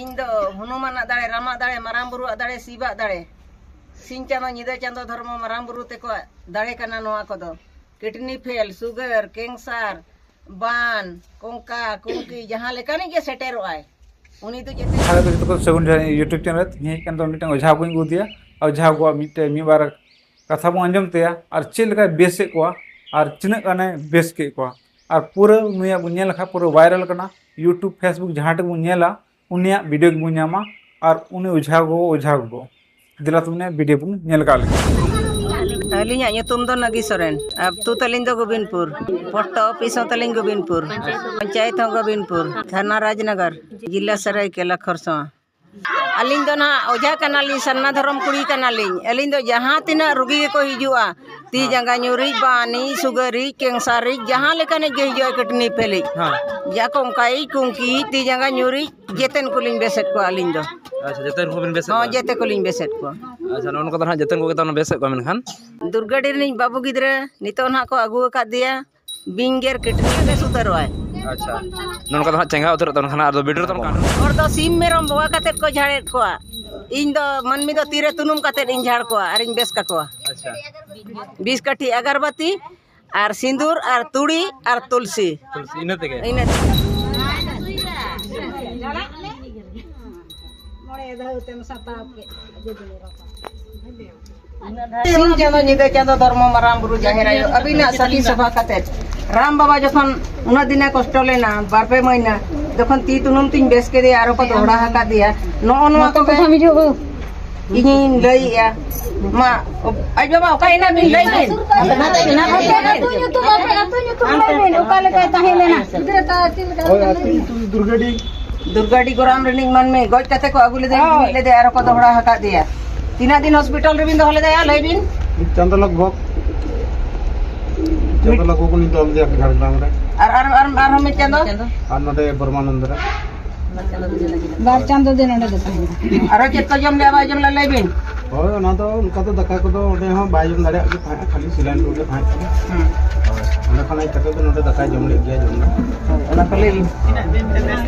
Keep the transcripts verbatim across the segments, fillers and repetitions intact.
ᱤᱧ ᱫᱚ ᱦᱚᱱᱩᱢᱟᱱᱟᱜ ᱫᱟᱲᱮ, ᱨᱟᱢᱟᱜ ᱫᱟᱲᱮ, ᱢᱟᱨᱟᱝ ᱵᱩᱨᱩᱣᱟᱜ ᱫᱟᱲᱮ, ᱥᱤᱵᱟᱜ ᱫᱟᱲᱮ, ᱥᱤᱧ ᱪᱟᱸᱫᱚ, ᱧᱤᱫᱟᱹ ᱪᱟᱸᱫᱚ, ᱫᱷᱚᱨᱢᱚ, ᱢᱟᱨᱟᱝ ᱵᱩᱨᱩ ᱛᱮᱠᱚᱣᱟᱜ ᱫᱟᱲᱮ ᱠᱟᱱᱟ ᱱᱚᱣᱟ ᱠᱚᱫᱚ᱾ ᱠᱤᱰᱱᱤ ᱯᱷᱮᱞ, ᱥᱩᱜᱟᱨ, ᱠᱮᱱᱥᱟᱨ, ᱵᱟᱱ, ᱠᱚᱝᱠᱟ ᱠᱚᱝᱠᱤ, ᱡᱟᱦᱟᱸ ᱞᱮᱠᱟᱱᱤᱡ ᱜᱮ ᱥᱮᱴᱮᱨᱚᱜᱼᱟᱭ, ᱩᱱᱤ ᱫᱚ ᱡᱮᱛᱮ ᱟᱨ ᱡᱚᱛᱚ ᱠᱚ ᱥᱟᱹᱜᱩᱱ ᱡᱚᱦᱟᱨ᱾ YouTube ᱪᱮᱱᱮᱞ ᱨᱮ ᱛᱮᱦᱮᱧ ᱦᱮᱡ ᱠᱟᱱ ᱫᱚ ᱢᱤᱫᱴᱟᱝ ᱚᱡᱷᱟ ᱵᱚᱱ ᱟᱹᱜᱩ ᱟᱫᱮᱭᱟ᱾ ᱟᱨ ᱚᱡᱷᱟ ᱟᱵᱚᱣᱟᱜ ᱢᱤᱫᱴᱮᱱ ᱢᱤᱫ ᱵᱟᱨ ᱠᱟᱛᱷᱟ ᱵᱚᱱ ᱟᱸᱡᱚᱢ ᱛᱟᱭᱟ, ᱟᱨ ᱪᱮᱫ ᱞᱮᱠᱟᱭ ᱵᱮᱥᱮᱫ ᱠᱚᱣᱟ ᱟᱨ ᱛᱤᱱᱟᱹᱜ ᱜᱟᱱᱮ ᱵᱮᱥ ᱠᱮᱫ ᱠᱚᱣᱟ᱾ ᱟᱨ ᱯᱩᱨᱟᱹ ᱱᱩᱭᱟᱜ ᱵᱚᱱ ᱧᱮᱞ ᱞᱮᱠᱷᱟᱱ ᱯᱩᱨᱟᱹ ᱵᱷᱟᱭᱨᱟᱞ ᱠᱟᱱᱟ, YouTube, Facebook ᱡᱟᱦᱟᱸ ᱴᱷᱮᱱ ᱵᱚᱱ ᱧᱮᱞᱟ, ᱩᱱᱤᱭᱟᱜ ᱵᱷᱤᱰᱤᱭᱳ ᱜᱮᱵᱚᱱ ᱧᱟᱢᱟ᱾ ᱟᱨ ᱩᱱᱤ ᱚᱡᱷᱟ ᱜᱚ, ᱚᱡᱷᱟ ᱜᱚ, ᱫᱮᱞᱟ ᱛᱚᱵᱮ ᱩᱱᱤᱭᱟᱜ ᱵᱷᱤᱰᱤᱭᱳ ᱵᱚᱱ ᱧᱮᱞ ᱠᱟᱜ ᱞᱮᱜᱮ᱾ ᱟᱹᱞᱤᱧᱟᱜ ᱧᱩᱛᱩᱢ ᱫᱚ ᱱᱟᱜᱤ ᱥᱚᱨᱮᱱ᱾ ᱟᱹᱛᱩ ᱛᱟᱹᱞᱤᱧ ᱫᱚ ᱜᱳᱵᱤᱱᱯᱩᱨ᱾ ᱯᱳᱥᱴ ᱚᱯᱷᱤᱥ ᱦᱚᱸ ᱛᱟᱹᱞᱤᱧ ᱜᱳᱵᱤᱱᱯᱩᱨ᱾ ᱯᱚᱧᱪᱟᱭᱮᱛ ᱦᱚᱸ ᱜᱳᱵᱤᱱᱯᱩᱨ᱾ ᱛᱷᱟᱱᱟ ᱨᱟᱡᱽᱱᱚᱜᱚᱨ, ᱡᱤᱞᱟ ᱥᱟᱹᱨᱟᱹᱭᱠᱮᱞᱟ ᱠᱷᱚᱨᱥᱚᱶᱟ᱾ ᱟᱹᱞᱤᱧ ᱫᱚ ᱱᱟᱦᱟᱜ ᱚᱡᱷᱟ ᱠᱟᱱᱟᱞᱤᱧ, ᱥᱟᱨᱱᱟ ᱫᱷᱚᱨᱚᱢ ᱠᱩᱲᱤ ᱠᱟᱱᱟᱞᱤᱧ᱾ ᱟᱹᱞᱤᱧ ᱫᱚ ᱡᱟᱦᱟᱸ ᱛᱤᱱᱟᱹᱜ ᱨᱩᱜᱤ ᱜᱮᱠᱚ ᱦᱤᱡᱩᱜᱼᱟ, ᱛᱤ ᱦᱮᱸ᱾ ᱡᱟᱸᱜᱟ ᱧᱩᱨᱤᱡ, ᱵᱟᱱᱤᱡ, ᱥᱩᱜᱟᱨᱤᱡ, ᱠᱮᱱᱥᱟᱨᱤᱡ, ᱡᱟᱦᱟᱸ ᱞᱮᱠᱟᱱᱤᱡ ᱜᱮ ᱦᱤᱡᱩᱜᱼᱟ, ᱠᱤᱰᱱᱤ ᱯᱷᱮᱞᱤᱡ, ᱦᱮᱸ᱾ ᱡᱟ ᱠᱚᱝᱠᱟᱭᱤᱡ, ᱠᱩᱝᱠᱤ, ᱛᱤ ᱡᱟᱸᱜᱟ ᱧᱩᱨᱤᱡ, ᱡᱮᱛᱮᱱ ᱠᱚᱞᱤᱧ ᱵᱮᱥᱮᱫ ᱠᱚᱣᱟ ᱟᱹᱞᱤᱧ ᱫᱚ᱾ ᱟᱪᱪᱷᱟ, ᱡᱮᱛᱮᱱ ᱠᱚᱵᱤᱱ ᱵᱮᱥᱮᱫ ᱦᱚᱸ, ᱠᱚᱣᱟ? ᱡᱮᱛᱮ ᱠᱚᱞᱤᱧ ᱵᱮᱥᱮᱫ ᱠᱚᱣᱟ᱾ ᱟᱪᱪᱷᱟ, ᱱᱚᱜᱼᱚ ᱱᱚᱝᱠᱟ ᱫᱚ ᱱᱟᱦᱟᱜ ᱡᱮᱛᱮᱱ ᱠᱚᱜᱮ ᱛᱟᱵᱚᱱ ᱵᱮᱥᱮᱫ ᱠᱚᱣᱟ᱾ ᱢᱮᱱᱠᱷᱟᱱ ᱫᱩᱨᱜᱟᱰᱤ ᱨᱤᱱᱤᱡ ᱵᱟᱹᱵᱩ ᱜᱤᱫᱽᱨᱟᱹ ᱱᱤᱛᱚᱜ ᱱᱟᱦᱟᱜ ᱠᱚ ᱟᱹᱜᱩ ᱟᱠᱟᱫᱮᱭᱟ᱾ ᱵᱤᱧᱜᱮᱨ ᱠᱤᱰᱱᱤ ᱵᱮᱥ ᱩᱛᱟᱹᱨᱚᱜᱼᱟᱭ᱾ ᱟᱪᱪᱷᱟ, ᱱᱚᱜᱼᱚ ᱱᱚᱝᱠᱟ ᱫᱚ ᱦᱟᱸᱜ ᱪᱮᱸᱜᱷᱟ ᱩᱛᱟᱹᱨᱚᱜ ᱛᱟᱵᱚᱱ ᱠᱷᱟᱱ ᱟᱨ ᱫᱚ ᱵᱤᱰᱟᱹᱣ ᱛᱟᱵᱚᱱ ᱠᱟᱱ᱾ ᱦᱚᱲ ᱫᱚ ᱥᱤᱢ ᱢᱮᱨᱚᱢ ᱵᱚᱸᱜᱟ ᱠᱟᱛᱮᱫ ᱠᱚ ᱡᱷᱟᱲᱮᱫ ᱠᱚᱣᱟ᱾ ᱤᱧ ᱫᱚ ᱢᱟᱹᱱᱢᱤ ᱫᱚ ᱛᱤᱨᱮ ᱛᱩᱱᱩᱢ ᱠᱟᱛᱮᱫ ᱤᱧ ᱡᱷᱟᱲ ᱠᱚᱣᱟ ᱟᱨᱤᱧ ᱵᱮᱥ ᱠᱟᱠᱚᱣᱟ᱾ ᱟᱪᱪᱷᱟ᱾ ᱵᱤᱥ ᱠᱟᱹᱴᱷᱤ ᱟᱜᱟᱨᱵᱟᱹᱛᱤ ᱟᱨ ᱥᱤᱸᱫᱩᱨ ᱟᱨ ᱛᱩᱲᱤ ᱟᱨ ᱛᱩᱞᱥᱤ᱾ ᱛᱩᱞᱥᱤ, ᱤᱱᱟᱹ ᱛᱮᱜᱮ? ᱤᱱᱟᱹ ᱛᱮᱜᱮ᱾ ᱢᱚᱬᱮ ᱫᱷᱟᱣ ᱛᱮᱢ ᱥᱟᱯᱟᱵ ᱠᱮᱫ᱾ ᱥᱤᱧ ᱪᱟᱸᱫᱚ, ᱧᱤᱫᱟᱹ ᱪᱟᱸᱫᱚ, ᱫᱷᱚᱨᱢᱚ ᱢᱟᱨᱟᱝ ᱵᱩᱨᱩ, ᱡᱟᱦᱮᱨ ᱟᱭᱳ, ᱟᱹᱵᱤᱱᱟᱜ ᱥᱟᱹᱠᱷᱤ ᱥᱚᱵᱷᱟ ᱠᱟᱛᱮ, ᱨᱟᱢ ᱵᱟᱵᱟ ᱡᱚᱠᱷᱚᱱ ᱩᱱᱟᱹᱜ ᱫᱤᱱᱮ ᱠᱚᱥᱴᱚ ᱞᱮᱱᱟ, ᱵᱟᱨ ᱯᱮ ᱢᱟᱹᱦᱱᱟᱹ, ᱡᱚᱠᱷᱚᱱ ᱛᱤ ᱛᱩᱱᱩᱢ ᱛᱤᱧ ᱵᱮᱥ ᱠᱮᱫᱮᱭᱟ, ᱟᱨᱚ ᱠᱚ ᱫᱚᱦᱲᱟ ᱟᱠᱟᱫᱮᱭᱟ, ᱱᱚᱜᱼᱚ ᱱᱚᱣᱟ ᱠᱚᱜᱮ ᱤᱧᱤᱧ ᱞᱟᱹᱭᱮᱜᱼᱟ᱾ ᱢᱟ, ᱟᱡ ᱵᱟᱵᱟ, ᱚᱠᱟ ᱮᱱᱟ ᱵᱤᱱ? ᱞᱟᱹᱭ ᱵᱤᱱ᱾ ᱟᱹᱛᱩ ᱧᱩᱛᱩᱢ ᱞᱟᱹᱭ ᱵᱤᱱ, ᱚᱠᱟ ᱞᱮᱠᱟᱭ ᱛᱟᱦᱮᱸ ᱞᱮᱱᱟ? ᱦᱳᱭ, ᱟᱹᱛᱩ ᱧᱩᱛᱩᱢ ᱫᱩᱨᱜᱟᱹᱰᱤ᱾ ᱫᱩᱨᱜᱟᱰᱤ ᱜᱚᱨᱟᱢ ᱨᱤᱱᱤᱡ ᱢᱟᱹᱱᱢᱤ ᱜᱚᱡ ᱠᱟᱛᱮ ᱠᱚ ᱟᱹᱜᱩ ᱞᱮᱫᱮᱭᱟ, ᱦᱳᱭ᱾ ᱦᱩᱭ ᱞᱮᱫᱮᱭᱟ, ᱟᱨ ᱠᱚ ᱫᱚᱦᱲᱟ ᱟᱠᱟᱫᱮᱭᱟ᱾ ᱛᱤᱱᱟᱹᱜ ᱫᱤᱱ ᱦᱚᱥᱯᱤᱴᱟᱞ ᱨᱮᱵᱤᱱ ᱫᱚᱦᱚ ᱞᱮᱫᱮᱭᱟ, ᱞᱟᱹᱭ ᱵᱤᱱ? ᱢᱤᱫ ᱪᱟᱸᱫᱚ ᱞᱚᱜᱽᱵᱷᱚᱜᱽ᱾ ᱢᱤᱫ ᱪᱟᱸᱫᱚ ᱞᱚᱜᱽᱵᱷᱚᱜᱽ ᱩᱱᱤ ᱫᱚᱦᱚ ᱞᱮᱫᱮᱭᱟ ᱡᱷᱟᱲᱜᱨᱟᱢ ᱨᱮ᱾ ᱟᱨ, ᱟᱨ, ᱟᱨ, ᱟᱨᱦᱚᱸ ᱢᱤᱫ ᱪᱟᱸᱫᱚ? ᱟᱨ ᱱᱚᱰᱮ ᱵᱨᱚᱦᱢᱟᱱᱚᱱᱫᱚ ᱨᱮ᱾ ᱵᱟᱨ ᱪᱟᱸᱫᱚ ᱫᱤᱱ ᱚᱸᱰᱮ ᱫᱚ ᱛᱟᱦᱮᱸ ᱠᱟᱱᱟ᱾ ᱟᱨᱚ ᱪᱮᱫ ᱠᱚ ᱡᱚᱢ ᱞᱮᱫᱟ, ᱵᱟᱭ ᱡᱚᱢ ᱞᱮᱫᱟ, ᱞᱟᱹᱭ ᱵᱤᱱ? ᱦᱳᱭ, ᱚᱱᱟ ᱫᱚ ᱚᱱᱠᱟ ᱫᱚ ᱫᱟᱠᱟ ᱠᱚᱫᱚ ᱚᱸᱰᱮ ᱦᱚᱸ ᱵᱟᱭ ᱡᱚᱢ ᱫᱟᱲᱮᱭᱟᱜ ᱜᱮ ᱛᱟᱦᱮᱸᱫ, ᱠᱷᱟᱹᱞᱤ ᱥᱮᱞᱟᱭᱤᱱ ᱠᱚᱜᱮ ᱛᱟᱦᱮᱸ ᱠᱟᱱᱟ᱾ ᱦᱩᱸ᱾ ᱦᱳᱭ, ᱚᱸᱰᱮ ᱠᱷᱚᱱ ᱦᱮᱡ ᱠᱟᱛᱮ ᱫᱚ ᱱᱚᱰᱮ ᱫᱟᱠᱟᱭ ᱡᱚᱢ ᱞᱮᱫ ᱜᱮᱭᱟ, ᱡᱚᱢ ᱫᱚ᱾ ᱦᱳᱭ, ᱚᱱᱟ ᱠᱚ ᱞᱟᱹᱭ ᱵᱤᱱ᱾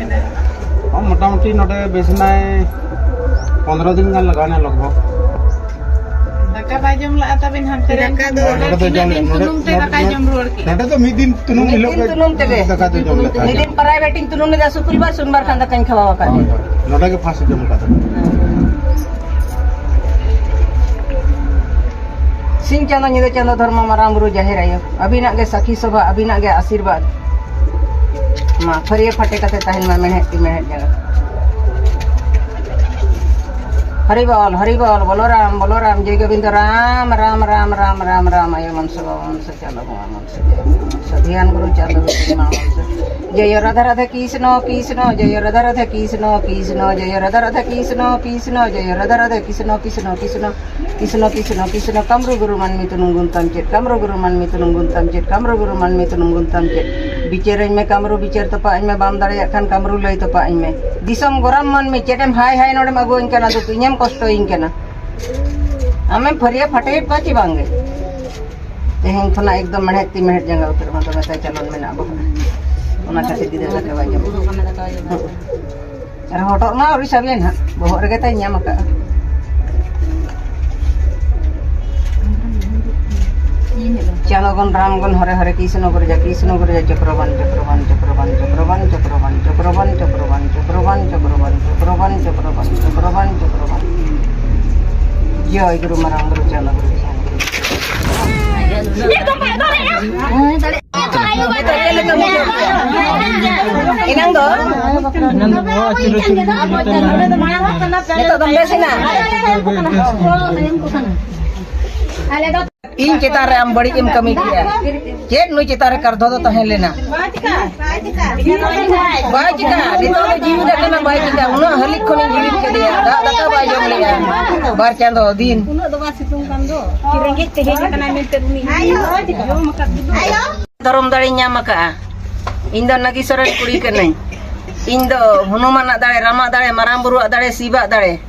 ᱢᱚᱴᱟᱢᱩᱴᱤ ᱱᱚᱰᱮ ᱵᱮᱥ ᱱᱟᱭ ᱯᱚᱱᱫᱽᱨᱚ ᱫᱤᱱ ᱜᱟᱱ ᱞᱟᱜᱟᱣ ᱮᱱᱟ ᱞᱚᱜᱽ ᱵᱷᱚᱜᱽ᱾ ᱫᱟᱠᱟ ᱵᱟᱭ ᱡᱚᱢ ᱞᱟᱜᱼᱟ ᱛᱟᱵᱮᱱ ᱦᱟᱱᱛᱮ ᱨᱮ? ᱫᱟᱠᱟ ᱫᱚ ᱱᱚᱰᱮ ᱫᱚ ᱛᱤᱱᱟᱹᱜ ᱡᱚᱢ ᱫᱤᱱ ᱞᱮᱫ, ᱱᱚᱰᱮ, ᱛᱩᱱᱩᱢ ᱛᱮ ᱱᱚᱰᱮ, ᱫᱟᱠᱟᱭ ᱡᱚᱢ ᱨᱩᱣᱟᱹᱲ ᱠᱮᱫ? ᱱᱚᱰᱮ ᱫᱚ ᱢᱤᱫ ᱫᱤᱱ ᱛᱩᱱᱩᱢ ᱢᱤᱫ ᱦᱤᱞᱳᱜ ᱫᱤᱱ ᱜᱮ ᱛᱩᱱᱩᱢ ᱛᱮᱜᱮ᱾ ᱫᱟᱠᱟ ᱫᱚ ᱡᱚᱢ ᱞᱮᱫ ᱢᱤᱫ ᱛᱟᱦᱮᱸᱫ᱾ ᱫᱤᱱ ᱯᱨᱟᱭᱵᱷᱮᱴ ᱤᱧ ᱛᱩᱱᱩᱢ ᱞᱮᱫᱟ, ᱥᱩᱠᱨᱤᱵᱟᱨ, ᱥᱳᱢᱵᱟᱨ ᱠᱷᱟᱱ ᱫᱟᱠᱟᱧ ᱠᱷᱟᱣᱟᱣ ᱟᱠᱟᱫ ᱦᱳᱭ, ᱢᱮᱭᱟ᱾ ᱦᱳᱭ᱾ ᱱᱚᱰᱮ ᱜᱮ ᱯᱷᱟᱥᱴ ᱡᱚᱢ ᱠᱟᱫᱟ᱾ ᱥᱤᱧ ᱪᱟᱸᱫᱚ, ᱧᱤᱫᱟᱹ ᱪᱟᱸᱫᱚ, ᱫᱷᱚᱨᱢᱚ, ᱢᱟᱨᱟᱝ ᱵᱩᱨᱩ, ᱡᱟᱦᱮᱨ ᱟᱭᱳ, ᱟᱹᱵᱤᱱᱟᱜ ᱜᱮ ᱥᱟᱹᱠᱷᱤ ᱥᱚᱵᱷᱟ, ᱟᱹᱵᱤᱱᱟᱜ ᱜᱮ ᱟᱥᱤᱨᱵᱟᱫᱽ᱾ ᱢᱟ ᱯᱷᱟᱹᱨᱭᱟᱹ ᱯᱷᱟᱴᱮ ᱠᱟᱛᱮ ᱛᱟᱦᱮᱱ ᱢᱟ ᱢᱮᱬᱦᱮᱫ ᱛᱤ ᱢᱮᱬᱦᱮᱫ ᱡᱟᱸᱜᱟ᱾ ᱦᱚᱨᱤ ᱵᱚᱞ, ᱦᱚᱨᱤ ᱵᱚᱞ, ᱵᱚᱞᱚ ᱨᱟᱢ, ᱵᱚᱞᱚ ᱨᱟᱢ, ᱡᱚᱭ ᱜᱳᱵᱤᱱᱫᱚ ᱨᱟᱢ, ᱨᱟᱢ, ᱨᱟᱢ, ᱨᱟᱢ, ᱨᱟᱢ, ᱨᱟᱢ, ᱟᱭᱳ ᱢᱚᱱ ᱥᱮᱵᱟ, ᱢᱚᱱ ᱥᱮ ᱪᱟᱸᱫᱚ ᱵᱚᱸᱜᱟ, ᱢᱚᱱ ᱥᱮ ᱫᱮᱵ, ᱢᱚᱱ ᱥᱮ ᱫᱷᱮᱭᱟᱱ ᱜᱩᱨᱩ ᱪᱟᱸᱫᱚ ᱵᱤᱴᱤ ᱢᱟ, ᱢᱚᱱ ᱥᱮ ᱡᱚᱭᱚ ᱨᱟᱫᱷᱟ ᱨᱟᱫᱷᱟ ᱠᱤᱥᱱᱚ, ᱠᱤᱥᱱᱚ, ᱡᱚᱭᱚ ᱨᱟᱫᱷᱟ ᱨᱟᱫᱷᱟ ᱠᱤᱥᱱᱚ, ᱠᱤᱥᱱᱚ, ᱡᱚᱭᱚ ᱨᱟᱫᱷᱟ ᱨᱟᱫᱷᱟ ᱠᱤᱥᱱᱚ, ᱠᱤᱥᱱᱚ, ᱡᱚᱭᱚ ᱨᱟᱫᱷᱟ ᱨᱟᱫᱷᱟ ᱠᱤᱥᱱᱚ, ᱠᱤᱥᱱᱚ, ᱠᱤᱥᱱᱚ᱾ ᱠᱤᱥᱱᱚ, ᱠᱤᱥᱱᱚ, ᱠᱤᱥᱱᱚ, ᱠᱟᱢᱨᱩ ᱜᱩᱨᱩ ᱢᱟᱹᱱᱢᱤ ᱛᱩᱱᱩᱢ ᱜᱩᱱ ᱛᱟᱢ ᱪᱮᱫ, ᱠᱟᱢᱨᱩ ᱜᱩᱨᱩ ᱢᱟᱹᱱᱢᱤ ᱛᱩᱱᱩᱢ ᱜᱩᱱ ᱛᱟᱢ ᱪᱮᱫ, ᱠᱟᱢᱨᱩ ᱜᱩᱨᱩ ᱢᱟᱹᱱᱢᱤ ᱛᱩᱱᱩᱢ ᱜᱩᱱ ᱛᱟᱢ ᱪᱮᱫ᱾ ᱵᱤᱪᱟᱹᱨᱟᱹᱧ ᱢᱮ ᱠᱟᱢᱨᱩ, ᱵᱤᱪᱟᱹᱨ ᱛᱚᱯᱟᱜ ᱟᱹᱧ ᱢᱮ, ᱵᱟᱢ ᱫᱟᱲᱮᱭᱟᱜ ᱠᱷᱟᱱ ᱠᱟᱢᱨᱩ ᱞᱟᱹᱭ ᱛᱚᱯᱟᱜ ᱟᱹᱧ ᱢᱮ᱾ ᱫᱤᱥᱚᱢ ᱜᱚᱨᱟᱢ ᱢᱟᱹᱱᱢᱤ ᱪᱮᱫ ᱮᱢ ᱦᱟᱭ ᱦᱟᱭ ᱱᱚᱰᱮᱢ ᱟᱹᱜᱩᱣᱟᱹᱧ ᱠᱟᱱᱟ, ᱫᱩᱠ ᱤᱧᱮᱢ ᱠᱚᱥᱴᱚᱭᱤᱧ ᱠᱟᱱᱟ᱾ ᱟᱢᱮᱢ ᱯᱷᱟᱹᱨᱭᱟᱹ ᱯᱷᱟᱴᱮᱭᱮᱫ ᱠᱚᱣᱟ ᱪᱮ ᱵᱟᱝ ᱜᱮ? ᱛᱮᱦᱮᱧ ᱠᱷᱚᱱᱟᱜ ᱮᱠᱫᱚᱢ ᱢᱮᱬᱦᱮᱫ ᱛᱤ ᱢᱮᱬᱦᱮᱫ ᱡᱟᱸᱜᱟ ᱩᱛᱟᱹᱨ ᱢᱟ, ᱫᱚᱢᱮ ᱛᱟᱭ ᱪᱟᱞᱚᱱ ᱢᱮᱱᱟᱜᱼᱟ ᱵᱚᱦᱚᱜ ᱨᱮ᱾ ᱚᱱᱟ ᱠᱷᱟᱹᱛᱤᱨ ᱜᱤᱫᱽᱨᱟᱹ ᱫᱟᱠᱟ ᱵᱟᱭ ᱡᱚᱢ᱾ ᱟᱨ ᱦᱚᱴᱚᱜ ᱢᱟ ᱟᱹᱣᱨᱤ ᱥᱟᱵᱮᱭᱟ ᱱᱟᱦᱟᱜ, ᱵᱚᱦᱚᱜ ᱨᱮᱜᱮ ᱛᱟᱭ ᱧᱟᱢ ᱟᱠᱟᱫᱼᱟ᱾ ᱪᱟᱸᱫᱚ ᱜᱚᱱ ᱨᱟᱢ ᱜᱚᱱ ᱦᱚᱨᱮ ᱦᱚᱨᱮ ᱠᱨᱤᱥᱱᱚ ᱜᱚᱨᱡᱟ ᱠᱨᱤᱥᱱᱚ ᱜᱚᱨᱡᱟ ᱪᱚᱠᱨᱚᱵᱟᱱ ᱪᱚᱠᱨᱚᱵᱟᱱ ᱪᱚᱠᱨᱚᱵᱟᱱ ᱪᱚᱠᱨᱚᱵᱟᱱ ᱪᱚᱠᱨᱚᱵᱟᱱ ᱪᱚᱠᱨᱚᱵᱟᱱ ᱪᱚᱠᱨᱚᱵᱟᱱ ᱪᱚᱠᱨᱚᱵᱟᱱ ᱪᱚᱠᱨᱚᱵᱟᱱ ᱪᱚᱠᱨᱚᱵᱟᱱ ᱪᱚᱠᱨᱚᱵᱟᱱ ᱪᱚᱠᱨᱚᱵᱟᱱ ᱪᱚᱠᱨᱚᱵᱟᱱ᱾ ᱡᱚᱭ ᱜᱩᱨᱩ ᱢᱟᱨᱟᱝ ᱜᱩᱨᱩ ᱪᱟᱸᱫᱚ ᱜᱩᱨᱩ᱾ ᱮᱱᱟᱝ ᱫᱚ? ᱮᱱᱟᱝ ᱫᱚ ᱟᱹᱪᱩᱨ ᱟᱹᱪᱩᱨ ᱱᱤᱛᱚᱜ ᱫᱚ ᱵᱮᱥ ᱮᱱᱟ? ᱤᱧ ᱪᱮᱛᱟᱱ ᱨᱮ ᱟᱢ ᱵᱟᱹᱲᱤᱡ ᱮᱢ ᱠᱟᱹᱢᱤ ᱠᱮᱫᱟ᱾ ᱪᱮᱫ ᱱᱩᱭ ᱪᱮᱛᱟᱱ ᱨᱮ ᱠᱟᱨᱫᱷᱚ ᱫᱚ ᱛᱟᱦᱮᱸ ᱞᱮᱱᱟ? ᱵᱟᱭ ᱪᱤᱠᱟ᱾ ᱱᱤᱛᱚᱜ ᱫᱚ ᱡᱤᱣᱤ ᱫᱟᱠᱟ ᱢᱟ ᱵᱟᱭ ᱪᱤᱠᱟ᱾ ᱩᱱᱟᱹᱜ ᱦᱟᱹᱞᱤᱠ ᱠᱷᱚᱱᱤᱧ ᱡᱤᱣᱤᱫ ᱠᱮᱫᱮᱭᱟ᱾ ᱫᱟᱜ ᱫᱟᱠᱟ ᱵᱟᱭ ᱡᱚᱢ ᱞᱮᱜᱼᱟ᱾ ᱵᱟᱨ ᱪᱟᱸᱫᱚ ᱫᱤᱱ᱾ ᱩᱱᱟᱹᱜ ᱫᱚ ᱵᱟᱭ ᱥᱤᱛᱩᱝ ᱠᱟᱱ ᱫᱚ᱾ ᱨᱮᱸᱜᱮᱡ ᱛᱟᱦᱮᱸ ᱠᱟᱱᱟ ᱢᱮᱱᱛᱮ ᱩᱱᱤ ᱡᱚᱢ ᱟᱠᱟᱫ ᱜᱮ᱾ ᱫᱷᱚᱨᱚᱢ ᱫᱟᱲᱮᱧ ᱧᱟᱢ ᱟᱠᱟᱫᱼᱟ᱾ ᱤᱧ ᱫᱚ ᱱᱟᱹᱜᱤ ᱥᱚᱨᱮᱱ ᱠᱩᱲᱤ ᱠᱟᱹᱱᱟᱹᱧ᱾ ᱤᱧ ᱫᱚ ᱦᱚᱱᱩᱢᱟᱱᱟᱜ ᱫᱟᱲᱮ, ᱨᱟᱢᱟᱜ ᱫᱟᱲᱮ, ᱢᱟᱨᱟᱝ ᱵᱩᱨᱩᱣᱟᱜ ᱫᱟᱲᱮ, ᱥᱤᱵᱟᱜ ᱫᱟᱲᱮ,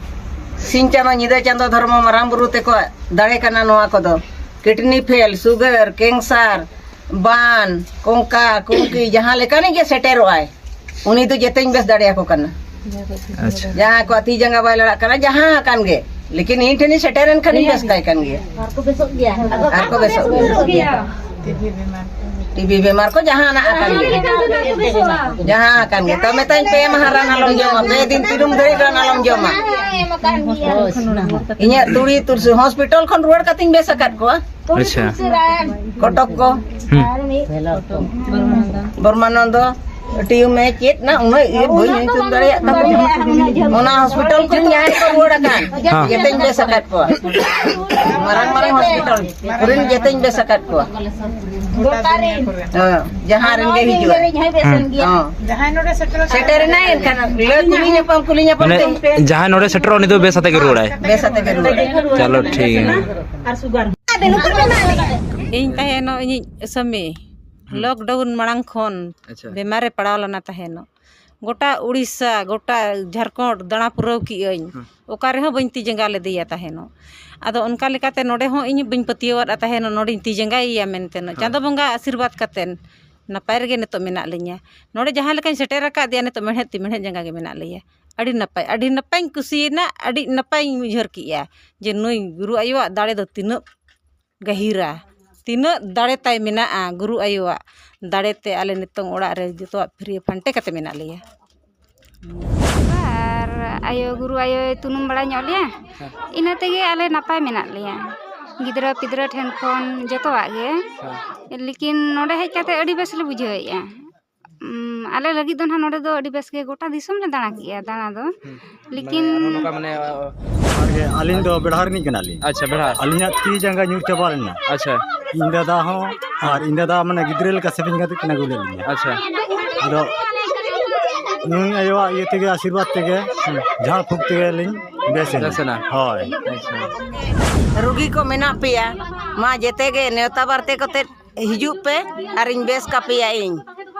ᱥᱤᱧ ᱪᱟᱸᱫᱚ, ᱧᱤᱫᱟᱹ ᱪᱟᱸᱫᱚ, ᱫᱷᱚᱨᱢᱚ, ᱢᱟᱨᱟᱝ ᱵᱩᱨᱩ ᱛᱮᱠᱚᱣᱟᱜ ᱫᱟᱲᱮ ᱠᱟᱱᱟ ᱱᱚᱣᱟ ᱠᱚᱫᱚ᱾ ᱠᱤᱰᱱᱤ ᱯᱷᱮᱞ, ᱥᱩᱜᱟᱨ, ᱠᱮᱱᱥᱟᱨ, ᱵᱟᱱ, ᱠᱚᱝᱠᱟ, ᱠᱩᱝᱠᱤ, ᱡᱟᱦᱟᱸ ᱞᱮᱠᱟᱱᱤᱡ ᱜᱮ ᱥᱮᱴᱮᱨᱚᱜᱼᱟᱭ, ᱩᱱᱤ ᱫᱚ ᱡᱮᱛᱮᱧ ᱵᱮᱥ ᱫᱟᱲᱮᱭᱟᱠᱚ ᱠᱟᱱᱟ᱾ ᱟᱪᱪᱷᱟ᱾ ᱡᱟᱦᱟᱸ ᱠᱚᱣᱟᱜ ᱛᱤ ᱡᱟᱸᱜᱟ ᱵᱟᱭ ᱞᱟᱲᱟᱜ ᱠᱟᱱᱟ, ᱡᱟᱦᱟᱸ ᱟᱠᱟᱱ ᱜᱮ, ᱞᱮᱠᱤᱱ ᱤᱧ ᱴᱷᱮᱱᱤᱧ ᱥᱮᱴᱮᱨᱮᱱ ᱠᱷᱟᱱᱤᱧ ᱵᱮᱥ ᱠᱟᱭ ᱠᱟᱱ ᱜᱮᱭᱟ᱾ ᱟᱨ ᱠᱚ ᱵᱮᱥᱚᱜ ᱜᱮᱭᱟ᱾ ᱴᱤᱵᱷᱤ ᱵᱮᱢᱟᱨ ᱠᱚ ᱡᱟᱦᱟᱱᱟᱜ ᱟᱠᱟᱱ ᱜᱮ, ᱡᱟᱦᱟᱸ ᱟᱠᱟᱱ ᱜᱮ, ᱛᱚ ᱢᱮᱛᱟᱧ ᱯᱮ ᱢᱟᱦᱟ ᱨᱟᱱ ᱟᱞᱚᱢ ᱡᱚᱢᱟ, ᱯᱮ ᱫᱤᱱ ᱛᱤᱨᱩᱢ ᱫᱷᱟᱹᱨᱤᱡ ᱨᱟᱱ ᱟᱞᱚᱢ ᱡᱚᱢᱟ᱾ ᱤᱧᱟᱹᱜ ᱛᱩᱲᱤ ᱛᱩᱨᱥᱤ ᱦᱚᱥᱯᱤᱴᱟᱞ ᱠᱷᱚᱱ ᱨᱩᱣᱟᱹᱲ ᱠᱟᱛᱮᱧ ᱵᱮᱥ ᱟᱠᱟᱫ ᱠᱚᱣᱟ᱾ ᱟᱪᱪᱷᱟ᱾ ᱠᱚᱴᱚᱠ ᱠᱚ, ᱦᱩᱸ᱾ ᱵᱚᱨᱢᱟᱱᱚᱱᱫᱚ, ᱴᱤᱭᱩᱢᱮ ᱪᱮᱫ ᱱᱟ ᱩᱱᱟᱹᱜ ᱤᱭᱟᱹ ᱵᱟᱹᱧ ᱧᱩᱛᱩᱢ ᱫᱟᱲᱮᱭᱟᱜ ᱛᱟᱠᱚᱣᱟ᱾ ᱚᱱᱟ ᱦᱚᱥᱯᱤᱴᱟᱞ ᱠᱷᱚᱱ ᱡᱟᱦᱟᱸᱭ ᱠᱚ ᱨᱩᱣᱟᱹᱲ ᱟᱠᱟᱱ, ᱦᱮᱸ᱾ ᱡᱮᱛᱮᱧ ᱵᱮᱥ ᱟᱠᱟᱫ ᱠᱚᱣᱟ᱾ ᱢᱟᱨᱟᱝ ᱢᱟᱨᱟᱝ ᱦᱚᱥᱯᱤᱴᱟᱞ ᱠᱚᱨᱮᱱ ᱡᱮᱛᱮᱧ ᱵᱮᱥ ᱟᱠᱟᱫ ᱠᱚᱣᱟ᱾ ᱦᱮᱸ, ᱡᱟᱦᱟᱸ ᱨᱮᱱ ᱜᱮ ᱦᱤᱡᱩᱜᱼᱟ᱾ ᱦᱮᱸ᱾ ᱦᱮᱸ᱾ ᱥᱮᱴᱮᱨᱮᱱᱟᱭ ᱮᱱᱠᱷᱟᱱ ᱞᱟᱹᱭ ᱠᱩᱞᱤ ᱧᱟᱯᱟᱢ, ᱠᱩᱞᱤ ᱧᱟᱯᱟᱢ ᱢᱟᱱᱮ ᱛᱮ᱾ ᱡᱟᱦᱟᱸᱭ ᱱᱚᱰᱮ ᱥᱮᱴᱮᱨᱚᱜ ᱩᱱᱤ ᱫᱚ ᱵᱮᱥ ᱟᱛᱮ ᱜᱮ ᱨᱩᱣᱟᱹᱲᱟᱭ᱾ ᱵᱮᱥ ᱟᱛᱮ ᱜᱮ ᱨᱩᱣᱟᱹᱲᱟᱭ᱾ ᱪᱚᱞᱚ ᱴᱷᱤᱠ ᱜᱮᱭᱟ᱾ ᱤᱧ ᱛᱟᱦᱮᱱᱚᱜ ᱤᱧᱤᱡ ᱥᱟᱹᱢᱤ ᱦᱩᱸ᱾ ᱞᱚᱠᱰᱟᱣᱩᱱ ᱢᱟᱲᱟᱝ ᱠᱷᱚᱱ ᱟᱪᱪᱷᱟ᱾ ᱵᱮᱢᱟᱨ ᱨᱮ ᱯᱟᱲᱟᱣ ᱞᱮᱱᱟ ᱛᱟᱦᱮᱱᱚᱜ᱾ ᱜᱚᱴᱟ ᱩᱲᱤᱥᱥᱟ, ᱜᱚᱴᱟ ᱡᱷᱟᱲᱠᱷᱚᱸᱰ ᱫᱟᱬᱟ ᱯᱩᱨᱟᱹᱣ ᱠᱮᱜᱼᱟᱹᱧ᱾ ᱦᱩᱸ᱾ ᱚᱠᱟ ᱨᱮᱦᱚᱸ ᱵᱟᱹᱧ ᱛᱤ ᱡᱟᱸᱜᱟ ᱞᱮᱫᱮᱭᱟ ᱛᱟᱦᱮᱱᱚᱜ᱾ ᱟᱫᱚ ᱚᱱᱠᱟ ᱞᱮᱠᱟᱛᱮ ᱱᱚᱰᱮ ᱦᱚᱸ ᱤᱧ ᱵᱟᱹᱧ ᱯᱟᱹᱛᱭᱟᱹᱣᱟᱫᱼᱟ ᱛᱟᱦᱮᱱᱚᱜ, ᱱᱚᱰᱮᱧ ᱛᱤ ᱡᱟᱸᱜᱟᱭᱮᱭᱟ ᱢᱮᱱᱛᱮ᱾ ᱦᱳᱭ᱾ ᱪᱟᱸᱫᱚ ᱵᱚᱸᱜᱟ ᱟᱥᱤᱨᱵᱟᱫᱽ ᱠᱟᱛᱮᱱ ᱱᱟᱯᱟᱭ ᱨᱮᱜᱮ ᱱᱤᱛᱚᱜ ᱢᱮᱱᱟᱜ ᱞᱤᱧᱟ᱾ ᱱᱚᱰᱮ ᱡᱟᱦᱟᱸ ᱞᱮᱠᱟᱧ ᱥᱮᱴᱮᱨ ᱟᱠᱟᱫᱮᱭᱟ, ᱱᱤᱛᱚᱜ ᱢᱮᱲᱦᱮᱫ ᱛᱤ ᱢᱮᱲᱦᱮᱫ ᱡᱟᱸᱜᱟ ᱜᱮ ᱢᱮᱱᱟᱜ ᱞᱮᱭᱟ᱾ ᱟᱹᱰᱤ ᱱᱟᱯᱟᱭ, ᱟᱹᱰᱤ ᱱᱟᱯᱟᱭᱤᱧ ᱠᱩᱥᱤᱭᱮᱱᱟ, ᱟᱹᱰᱤ ᱱᱟᱯᱟᱭᱤᱧ ᱩᱭᱦᱟᱹᱨ ᱠᱮᱜᱼᱟ ᱡᱮ ᱱᱩᱭ ᱜᱩᱨᱩ ᱟᱭᱳᱣᱟᱜ ᱫᱟᱲᱮ ᱫᱚ ᱛᱤᱱᱟᱹᱜ ᱜᱟᱹᱦᱤᱨᱟ, ᱛᱤᱱᱟᱹᱜ ᱫᱟᱲᱮ ᱛᱟᱭ ᱢᱮᱱᱟᱜᱼᱟ᱾ ᱜᱩᱨᱩ ᱟᱭᱳᱣᱟᱜ ᱫᱟᱲᱮ ᱛᱮ ᱟᱞᱮ ᱱᱤᱛᱚᱝ ᱚᱲᱟᱜ ᱨᱮ ᱡᱚᱛᱚᱣᱟᱜ ᱯᱷᱤᱨᱤ ᱯᱷᱟᱱᱴᱮ ᱠᱟᱛᱮ ᱢᱮᱱᱟᱜ ᱞᱮᱭᱟ᱾ ᱟᱨ ᱟᱭᱳ, ᱜᱩᱨᱩ ᱟᱭᱳᱭ ᱛᱩᱱᱩᱢ ᱵᱟᱲᱟ ᱧᱚᱜ ᱞᱮᱭᱟ, ᱤᱱᱟᱹ ᱛᱮᱜᱮ ᱟᱞᱮ ᱱᱟᱯᱟᱭ ᱢᱮᱱᱟᱜ ᱞᱮᱭᱟ᱾ ᱜᱤᱫᱽᱨᱟᱹ ᱯᱤᱫᱽᱨᱟᱹ ᱴᱷᱮᱱ ᱠᱷᱚᱱ ᱡᱚᱛᱚᱣᱟᱜ ᱜᱮ᱾ ᱦᱮᱸ᱾ ᱞᱮᱠᱤᱱ ᱱᱚᱰᱮ ᱦᱮᱡ ᱠᱟᱛᱮ ᱟᱹᱰᱤ ᱵᱮᱥ ᱞᱮ ᱵᱩᱡᱷᱟᱹᱣᱮᱫᱼᱟ᱾ ᱩᱢ, ᱟᱞᱮ ᱞᱟᱹᱜᱤᱫ ᱫᱚ ᱱᱟᱦᱟᱜ ᱱᱚᱰᱮ ᱫᱚ ᱟᱹᱰᱤ ᱵᱮᱥ ᱜᱮ ᱜᱚᱴᱟ ᱫᱤᱥᱚᱢ ᱞᱮ ᱫᱟᱬᱟ ᱠᱮᱜᱼᱟ ᱫᱟᱬᱟ ᱫᱚ᱾ ᱦᱩᱸ᱾ ᱞᱮᱠᱤᱱ ᱢᱟᱱᱮ ᱱᱚᱝᱠᱟ ᱢᱟᱱᱮ, ᱟ, ᱟᱨ ᱟᱹᱞᱤᱧ ᱫᱚ ᱵᱮᱲᱦᱟ ᱨᱤᱱᱤᱡ ᱠᱟᱱᱟᱞᱤᱧ᱾ ᱟᱪᱪᱷᱟ, ᱵᱮᱲᱦᱟ᱾ ᱟᱹᱞᱤᱧᱟᱜ ᱛᱤ ᱡᱟᱸᱜᱟ ᱧᱩᱨ ᱪᱟᱵᱟ ᱞᱮᱱᱟ᱾ ᱟᱪᱪᱷᱟ᱾ ᱤᱧ ᱫᱟᱫᱟ ᱦᱚᱸ ᱟᱨ ᱤᱧ ᱫᱟᱫᱟ ᱢᱟᱱᱮ ᱜᱤᱫᱽᱨᱟᱹ ᱞᱮᱠᱟ ᱥᱮᱯᱮᱧ ᱠᱟᱛᱮ ᱠᱤᱱ ᱟᱹᱜᱩ ᱞᱮᱫ ᱞᱤᱧᱟ᱾ ᱟᱪᱪᱷᱟ᱾ ᱟᱫᱚ ᱱᱩᱭ ᱟᱭᱳᱣᱟᱜ ᱤᱭᱟᱹ ᱛᱮᱜᱮ, ᱟᱥᱤᱨᱵᱟᱫᱽ ᱛᱮᱜᱮ, ᱦᱩᱸ᱾ ᱡᱷᱟᱲ ᱯᱷᱩᱸᱠ ᱛᱮᱜᱮ ᱞᱤᱧ ᱵᱮᱥ ᱮᱱᱟ᱾ ᱵᱮᱥ ᱮᱱᱟ᱾ ᱦᱳᱭ᱾ ᱟᱪᱪᱷᱟ᱾ ᱨᱩᱜᱤ ᱠᱚ ᱢᱮᱱᱟᱜ ᱯᱮᱭᱟ, ᱢᱟ ᱡᱮᱛᱮ ᱜᱮ ᱱᱮᱣᱛᱟ ᱵᱟᱨᱛᱮ ᱠᱟᱛᱮ ᱦᱤᱡᱩᱜ ᱯᱮ ᱟᱨᱤᱧ ᱵᱮᱥ ᱠᱟᱯᱮᱭᱟ ᱤᱧ᱾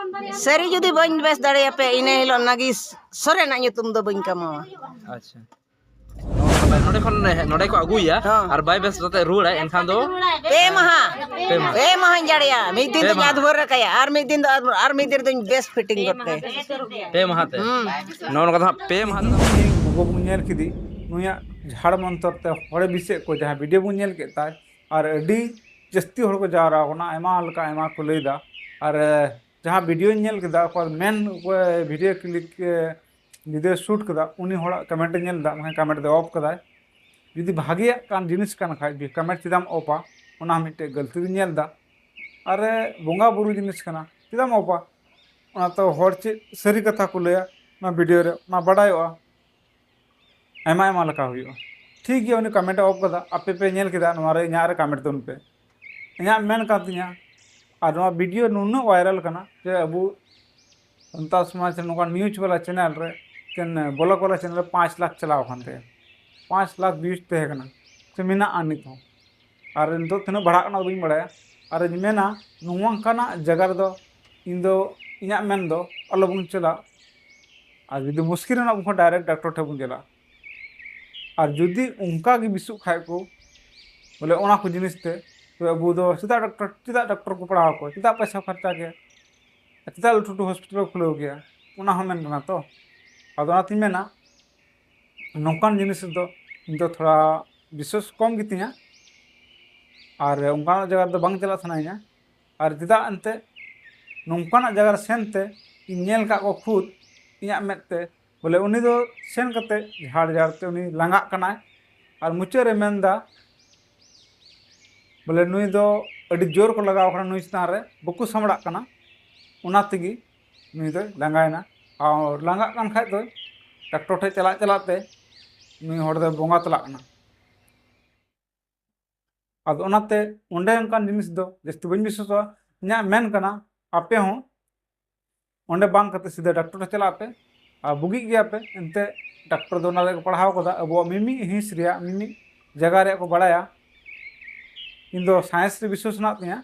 ᱥᱟᱹᱨᱤ ᱡᱩᱫᱤ ᱵᱟᱹᱧ ᱵᱮᱥ ᱫᱟᱲᱮᱭᱟᱯᱮᱭᱟ, ᱤᱱᱟᱹ ᱦᱤᱞᱳᱜ ᱱᱟᱜᱤᱥ ᱥᱚᱨᱮᱱᱟᱜ ᱧᱩᱛᱩᱢ ᱫᱚ ᱵᱟᱹᱧ ᱠᱟᱢᱟᱣᱟ᱾ ᱟᱪᱪᱷᱟ᱾ ᱱᱚᱰᱮ ᱠᱷᱚᱱ, ᱱᱚᱰᱮ ᱠᱚ ᱟᱹᱜᱩᱭᱟ ᱦᱚᱸ᱾ ᱟᱨ ᱵᱟᱭ ᱵᱮᱥ ᱠᱟᱛᱮ ᱨᱩᱣᱟᱹᱲᱟᱭ, ᱮᱱᱠᱷᱟᱱ ᱫᱚ ᱯᱮ ᱢᱟᱦᱟ᱾ ᱯᱮ ᱢᱟᱦᱟ᱾ ᱯᱮ ᱢᱟᱦᱟᱧ ᱡᱟᱲᱮᱭᱟ, ᱢᱤᱫ ᱫᱤᱱ ᱯᱮ ᱫᱚᱧ ᱢᱟᱦᱟ᱾ ᱟᱫᱷᱩᱨ ᱨᱮ ᱠᱟᱭᱟ, ᱟᱨ ᱢᱤᱫ ᱫᱤᱱ ᱫᱚ ᱟᱨ, ᱟᱨ ᱢᱤᱫ ᱫᱤᱱ ᱨᱮᱫᱚᱧ ᱵᱮᱥ ᱯᱷᱤᱴᱤᱝ ᱜᱚᱫ ᱠᱟᱭᱟ᱾ ᱯᱮ ᱢᱟᱦᱟ ᱛᱮ᱾ ᱦᱩᱸ᱾ ᱱᱚᱜᱼᱚ ᱱᱚᱝᱠᱟ ᱫᱚ ᱦᱟᱸᱜ ᱯᱮ ᱢᱟᱦᱟ ᱛᱮ᱾ ᱛᱮᱦᱮᱧ ᱜᱚᱜᱚ ᱵᱚᱱ ᱧᱮᱞ ᱠᱮᱫᱮ, ᱱᱩᱭᱟᱜ ᱡᱷᱟᱲ ᱢᱚᱱᱛᱚᱨ ᱛᱮ ᱦᱚᱲᱮ ᱵᱤᱥᱮᱫ ᱠᱚ, ᱡᱟᱦᱟᱸ ᱵᱷᱤᱰᱤᱭᱳ ᱵᱚᱱ ᱧᱮᱞ ᱠᱮᱫ ᱛᱟᱭ, ᱟᱨ ᱟᱹᱰᱤ ᱡᱟᱹᱥᱛᱤ ᱦᱚᱲ ᱠᱚ ᱡᱟᱣᱨᱟ ᱟᱠᱟᱱᱟ, ᱟᱭᱢᱟ ᱞᱮᱠᱟ ᱟᱭᱢᱟ ᱠᱚ ᱞᱟᱹᱭᱫᱟ᱾ ᱟᱨ ᱡᱟᱦᱟᱸ ᱵᱷᱤᱰᱤᱭᱳᱧ ᱧᱮᱞ ᱠᱮᱫᱟ, ᱚᱠᱚᱭ ᱢᱮᱱ, ᱚᱠᱚᱭ ᱵᱷᱤᱰᱤᱭᱳ ᱠᱞᱤᱠ ᱵᱷᱤᱰᱤᱭᱳ ᱥᱩᱴ ᱠᱟᱫᱟ, ᱩᱱᱤ ᱦᱚᱲᱟᱜ ᱠᱚᱢᱮᱱᱴ ᱧᱮᱞ ᱮᱫᱟ, ᱢᱮᱱᱠᱷᱟᱱ ᱠᱚᱢᱮᱱᱴ ᱫᱚ ᱚᱯᱷ ᱠᱟᱫᱟᱭ᱾ ᱡᱩᱫᱤ ᱵᱷᱟᱜᱮᱭᱟᱜ ᱠᱟᱱ ᱡᱤᱱᱤᱥ ᱠᱟᱱ ᱠᱷᱟᱡ, ᱡᱩᱫᱤ ᱠᱚᱢᱮᱱᱴ ᱪᱮᱫᱟᱜ ᱮᱢ ᱚᱯᱷᱟ? ᱚᱱᱟ ᱦᱚᱸ ᱢᱤᱫᱴᱮᱡ ᱜᱟᱹᱞᱛᱤ ᱫᱚᱧ ᱧᱮᱞ ᱮᱫᱟ᱾ ᱟᱨ ᱵᱚᱸᱜᱟ ᱵᱩᱨᱩ ᱡᱤᱱᱤᱥ ᱠᱟᱱᱟ, ᱪᱮᱫᱟᱜ ᱮᱢ ᱚᱯᱷᱟ? ᱚᱱᱟ ᱛᱚ ᱦᱚᱲ ᱪᱮᱫ ᱥᱟᱹᱨᱤ ᱠᱟᱛᱷᱟ ᱠᱚ ᱞᱟᱹᱭᱟ ᱚᱱᱟ ᱵᱷᱤᱰᱤᱭᱳ ᱨᱮ, ᱚᱱᱟ ᱵᱟᱰᱟᱭᱚᱜᱼᱟ᱾ ᱟᱭᱢᱟ ᱟᱭᱢᱟ ᱞᱮᱠᱟ ᱦᱩᱭᱩᱜᱼᱟ᱾ ᱴᱷᱤᱠ ᱜᱮᱭᱟ, ᱩᱱᱤ ᱠᱚᱢᱮᱱᱴ ᱮ ᱚᱯᱷ ᱠᱟᱫᱟ, ᱟᱯᱮ ᱯᱮ ᱧᱮᱞ ᱠᱮᱫᱟ, ᱱᱚᱣᱟ ᱨᱮ ᱤᱧᱟᱹᱜ ᱨᱮ ᱠᱚᱢᱮᱱᱴ ᱛᱟᱵᱚᱱ ᱯᱮ᱾ ᱤᱧᱟᱹᱜ ᱢᱮᱱ ᱠᱟᱱ ᱛᱤᱧᱟᱹ, ᱟᱨ ᱱᱚᱣᱟ ᱵᱷᱤᱰᱤᱭᱳ ᱱᱩᱱᱟᱹᱜ ᱵᱷᱟᱭᱨᱟᱞ ᱠᱟᱱᱟ ᱡᱮ ᱟᱵᱚ ᱥᱟᱱᱛᱟᱲ ᱥᱚᱢᱟᱡᱽ ᱨᱮ ᱱᱚᱝᱠᱟᱱ ᱱᱤᱭᱩᱡᱽ ᱵᱟᱞᱟ ᱪᱮᱱᱮᱞ ᱨᱮ, ᱪᱮᱱ-, ᱵᱞᱚᱜ ᱵᱟᱞᱟ ᱪᱮᱱᱮᱞ ᱨᱮ ᱯᱟᱸᱪ ᱞᱟᱠᱷ ᱪᱟᱞᱟᱣ ᱟᱠᱟᱱ ᱛᱟᱭᱟ, ᱯᱟᱸᱪ ᱞᱟᱠᱷ ᱵᱷᱤᱭᱩᱡᱽ ᱛᱟᱦᱮᱸ ᱠᱟᱱᱟ ᱥᱮ ᱢᱮᱱᱟᱜᱼᱟ ᱱᱤᱛ ᱦᱚᱸ᱾ ᱟᱨ ᱱᱤᱛᱚᱜ ᱛᱤᱱᱟᱹᱜ ᱵᱟᱲᱦᱟᱜ ᱠᱟᱱᱟ ᱵᱟᱹᱧ ᱵᱟᱲᱟᱭᱟ᱾ ᱟᱨ ᱤᱧ ᱢᱮᱱᱟ, ᱱᱚᱝᱠᱟᱱᱟᱜ ᱡᱟᱭᱜᱟ ᱨᱮᱫᱚ ᱤᱧ ᱫᱚ, ᱤᱧᱟᱹᱜ ᱢᱮᱱ ᱫᱚ ᱟᱞᱚᱵᱚᱱ ᱪᱟᱞᱟᱜ᱾ ᱟᱨ ᱡᱩᱫᱤ ᱢᱩᱥᱠᱤᱞ ᱨᱮᱱᱟᱜ ᱵᱚᱱ ᱰᱟᱭᱨᱮᱠᱴ ᱰᱟᱠᱛᱚᱨ ᱴᱷᱮᱱ ᱵᱚᱱ ᱪᱟᱞᱟᱜᱼᱟ᱾ ᱟᱨ ᱡᱩᱫᱤ ᱚᱱᱠᱟ ᱜᱮ ᱵᱮᱥᱚᱜ ᱠᱷᱟᱡ ᱠᱚ, ᱵᱚᱞᱮ ᱚᱱᱟ ᱠᱚ ᱡᱤᱱᱤᱥ ᱛᱮ, ᱛᱚᱵᱮ ᱟᱵᱚ ᱫᱚ ᱪᱮᱫᱟᱜ ᱰᱟᱠᱛᱚᱨ, ᱪᱮᱫᱟᱜ ᱰᱟᱠᱛᱚᱨ ᱠᱚ ᱯᱟᱲᱦᱟᱣ ᱠᱚᱣᱟ, ᱪᱮᱫᱟᱜ ᱯᱚᱭᱥᱟ ᱠᱷᱚᱨᱪᱟ ᱜᱮ, ᱪᱮᱫᱟᱜ ᱞᱟᱹᱴᱩ ᱞᱟᱹᱴᱩ ᱦᱚᱥᱯᱤᱴᱟᱞ ᱠᱚ ᱠᱷᱩᱞᱟᱹᱣ ᱜᱮᱭᱟ? ᱚᱱᱟ ᱦᱚᱸ ᱢᱮᱱ ᱠᱟᱱᱟ ᱛᱚ᱾ ᱟᱫᱚ ᱚᱱᱟᱛᱤᱧ ᱢᱮᱱᱟ, ᱱᱚᱝᱠᱟᱱ ᱡᱤᱱᱤᱥ ᱨᱮᱫᱚ ᱤᱧ ᱫᱚ ᱛᱷᱚᱲᱟ ᱵᱤᱥᱥᱟᱥ ᱠᱚᱢ ᱜᱮᱛᱤᱧᱟ, ᱟᱨ ᱚᱱᱠᱟᱱᱟᱜ ᱡᱟᱭᱜᱟ ᱨᱮᱫᱚ ᱵᱟᱝ ᱪᱟᱞᱟᱜ ᱥᱟᱱᱟᱧᱟ᱾ ᱟᱨ ᱪᱮᱫᱟᱜ ᱮᱱᱛᱮ ᱱᱚᱝᱠᱟᱱᱟᱜ ᱡᱟᱭᱜᱟ ᱨᱮ ᱥᱮᱱ ᱛᱮ ᱤᱧ ᱧᱮᱞ ᱟᱠᱟᱫ ᱠᱚᱣᱟ ᱠᱷᱩᱫ ᱤᱧᱟᱹᱜ ᱢᱮᱫ ᱛᱮ, ᱵᱚᱞᱮ ᱩᱱᱤ ᱫᱚ ᱥᱮᱱ ᱠᱟᱛᱮ ᱡᱷᱟᱲ ᱡᱷᱟᱲ ᱛᱮ ᱩᱱᱤ ᱞᱟᱸᱜᱟᱜ ᱠᱟᱱᱟᱭ, ᱟᱨ ᱢᱩᱪᱟᱹᱫ ᱨᱮ ᱢᱮᱱᱫᱟ, ᱵᱚᱞᱮ ᱱᱩᱭ ᱫᱚ ᱟᱹᱰᱤ ᱡᱳᱨ ᱠᱚ ᱞᱟᱜᱟᱣ ᱠᱟᱱᱟ ᱱᱩᱭ ᱪᱮᱛᱟᱱ ᱨᱮ, ᱵᱟᱠᱚ ᱥᱟᱢᱵᱲᱟᱜ ᱠᱟᱱᱟ, ᱚᱱᱟ ᱛᱮᱜᱮ ᱱᱩᱭ ᱫᱚᱭ ᱞᱟᱸᱜᱟᱭᱮᱱᱟ᱾ ᱟᱨ ᱞᱟᱸᱜᱟᱜ ᱠᱟᱱ ᱠᱷᱟᱡ ᱫᱚ ᱰᱟᱠᱛᱚᱨ ᱴᱷᱮᱡ ᱪᱟᱞᱟᱜ ᱪᱟᱞᱟᱜ ᱛᱮ ᱱᱩᱭ ᱦᱚᱲ ᱫᱚᱭ ᱵᱚᱸᱜᱟ ᱛᱟᱞᱟᱜ ᱠᱟᱱᱟ᱾ ᱟᱫᱚ ᱚᱱᱟᱛᱮ ᱚᱸᱰᱮ ᱚᱱᱠᱟᱱ ᱡᱤᱱᱤᱥ ᱫᱚ ᱡᱟᱹᱥᱛᱤ ᱵᱟᱹᱧ ᱵᱤᱥᱥᱟᱥᱚᱜᱼᱟ᱾ ᱤᱧᱟᱹᱜ ᱢᱮᱱ ᱠᱟᱱᱟ, ᱟᱯᱮ ᱦᱚᱸ ᱚᱸᱰᱮ ᱵᱟᱝ ᱠᱟᱛᱮ ᱥᱤᱫᱷᱟᱹ ᱰᱟᱠᱛᱚᱨ ᱴᱷᱮᱱ ᱪᱟᱞᱟᱜ ᱯᱮ᱾ ᱟᱨ ᱵᱩᱜᱤᱜ ᱜᱮᱭᱟ ᱯᱮ, ᱮᱱᱛᱮ ᱰᱟᱠᱛᱚᱨ ᱫᱚ ᱚᱱᱟ ᱨᱮᱭᱟᱜ ᱠᱚ ᱯᱟᱲᱦᱟᱣ ᱠᱟᱫᱟ, ᱟᱵᱚᱣᱟᱜ ᱢᱤᱢᱤᱫ ᱦᱤᱸᱥ ᱨᱮᱭᱟᱜ ᱢᱤᱢᱤᱫ ᱡᱟᱭᱜᱟ ᱨᱮᱭᱟᱜ ᱠᱚ ᱵᱟᱲᱟᱭᱟ᱾ ᱤᱧ ᱫᱚ ᱥᱟᱭᱮᱱᱥ ᱨᱮ ᱵᱤᱥᱥᱟᱥ ᱢᱮᱱᱟᱜ ᱛᱤᱧᱟᱹ,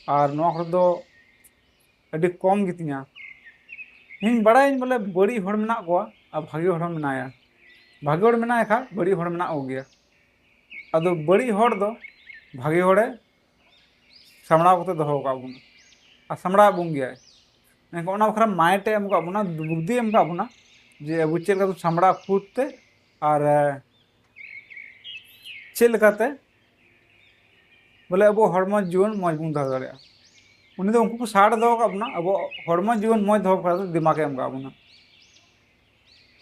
ᱟᱨ ᱱᱚᱣᱟ ᱠᱚᱨᱮ ᱫᱚ ᱟᱹᱰᱤ ᱠᱚᱢ ᱜᱮᱛᱤᱧᱟ᱾ ᱤᱧ ᱵᱟᱲᱟᱭᱟᱹᱧ ᱵᱚᱞᱮ ᱵᱟᱹᱲᱤᱡ ᱦᱚᱲ ᱢᱮᱱᱟᱜ ᱠᱚᱣᱟ ᱟᱨ ᱵᱷᱟᱜᱮ ᱦᱚᱲ ᱦᱚᱸ ᱢᱮᱱᱟᱭᱟ, ᱵᱷᱟᱜᱮ ᱦᱚᱲ ᱢᱮᱱᱟᱭ ᱠᱷᱟᱱ ᱵᱟᱹᱲᱤᱡ ᱦᱚᱲ ᱢᱮᱱᱟᱜ ᱠᱚᱜᱮᱭᱟ᱾ ᱟᱫᱚ ᱵᱟᱹᱲᱤᱡ ᱦᱚᱲ ᱫᱚ ᱵᱷᱟᱜᱮ ᱦᱚᱲᱮ ᱥᱟᱢᱲᱟᱣ ᱠᱟᱛᱮ ᱫᱚᱦᱚ ᱟᱠᱟᱫ ᱵᱚᱱᱟ ᱟᱨ ᱥᱟᱢᱲᱟᱣ ᱵᱚᱱ ᱜᱮᱭᱟᱭ᱾ ᱢᱮᱱᱠᱷᱟᱱ ᱚᱱᱟ ᱵᱟᱠᱷᱨᱟ ᱢᱟᱭᱤᱱᱰ ᱮ ᱮᱢ ᱟᱠᱟᱫ ᱵᱚᱱᱟ, ᱵᱩᱫᱽᱫᱷᱤ ᱮᱢ ᱟᱠᱟᱫ ᱵᱚᱱᱟ ᱡᱮ ᱟᱵᱚ ᱪᱮᱫ ᱞᱮᱠᱟᱛᱮ ᱥᱟᱢᱲᱟᱣ ᱠᱷᱩᱫ ᱛᱮ ᱟᱨ ᱪᱮᱫ ᱞᱮᱠᱟᱛᱮ ᱵᱚᱞᱮ ᱟᱵᱚ ᱦᱚᱲᱢᱚ ᱡᱤᱭᱚᱱ ᱢᱚᱡᱽ ᱵᱚᱱ ᱫᱚᱦᱚ ᱫᱟᱲᱮᱭᱟᱜᱼᱟ᱾ ᱩᱱᱤ ᱫᱚ ᱩᱱᱠᱩ ᱠᱚ ᱥᱟᱨ ᱫᱚᱦᱚ ᱟᱠᱟᱫ ᱵᱚᱱᱟ, ᱟᱵᱚ ᱦᱚᱲᱢᱚ ᱡᱤᱭᱚᱱ ᱢᱚᱡᱽ ᱫᱚᱦᱚ ᱠᱟᱛᱮ ᱫᱤᱢᱟᱜᱽ ᱮ ᱮᱢ ᱟᱠᱟᱫ ᱵᱚᱱᱟ᱾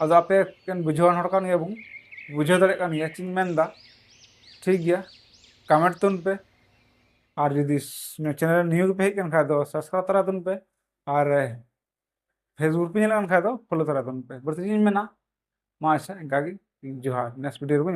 ᱟᱫᱚ ᱟᱯᱮ ᱠᱮᱱ ᱵᱩᱡᱷᱟᱹᱣᱟᱱ ᱦᱚᱲ ᱠᱟᱱ ᱜᱮᱭᱟ ᱵᱚᱱ, ᱵᱩᱡᱷᱟᱹᱣ ᱫᱟᱲᱮᱭᱟᱜ ᱠᱟᱱ ᱜᱮᱭᱟ ᱪᱮᱫ ᱤᱧ ᱢᱮᱱᱫᱟ᱾ ᱴᱷᱤᱠ ᱜᱮᱭᱟ, ᱠᱚᱢᱮᱱᱴ ᱛᱟᱵᱚᱱ ᱯᱮ᱾ ᱟᱨ ᱡᱩᱫᱤ ᱱᱚᱣᱟ ᱪᱮᱱᱮᱞ ᱨᱮ ᱱᱤᱭᱩ ᱜᱮᱯᱮ ᱦᱮᱡ ᱠᱟᱱ ᱠᱷᱟᱡ ᱫᱚ ᱥᱟᱵᱥᱠᱨᱟᱭᱤᱵ ᱛᱚᱨᱟ ᱛᱟᱵᱚᱱ ᱯᱮ᱾ ᱟᱨ ᱯᱷᱮᱥᱵᱩᱠ ᱯᱮ ᱧᱮᱞ ᱠᱟᱱ ᱠᱷᱟᱡ ᱫᱚ ᱯᱷᱚᱞᱳ ᱛᱚᱨᱟ ᱛᱟᱵᱚᱱ ᱯᱮ᱾ ᱵᱟᱹᱲᱛᱤ ᱪᱮᱫ ᱤᱧ ᱢᱮᱱᱟ, ᱢᱟ ᱟᱪᱪᱷᱟ, ᱤᱱᱠᱟ ᱜᱮ᱾ ᱡᱚᱦᱟᱨ, ᱱᱮᱠᱥᱴ ᱵᱷᱤᱰᱤᱭᱳ ᱨᱮᱵᱚᱱ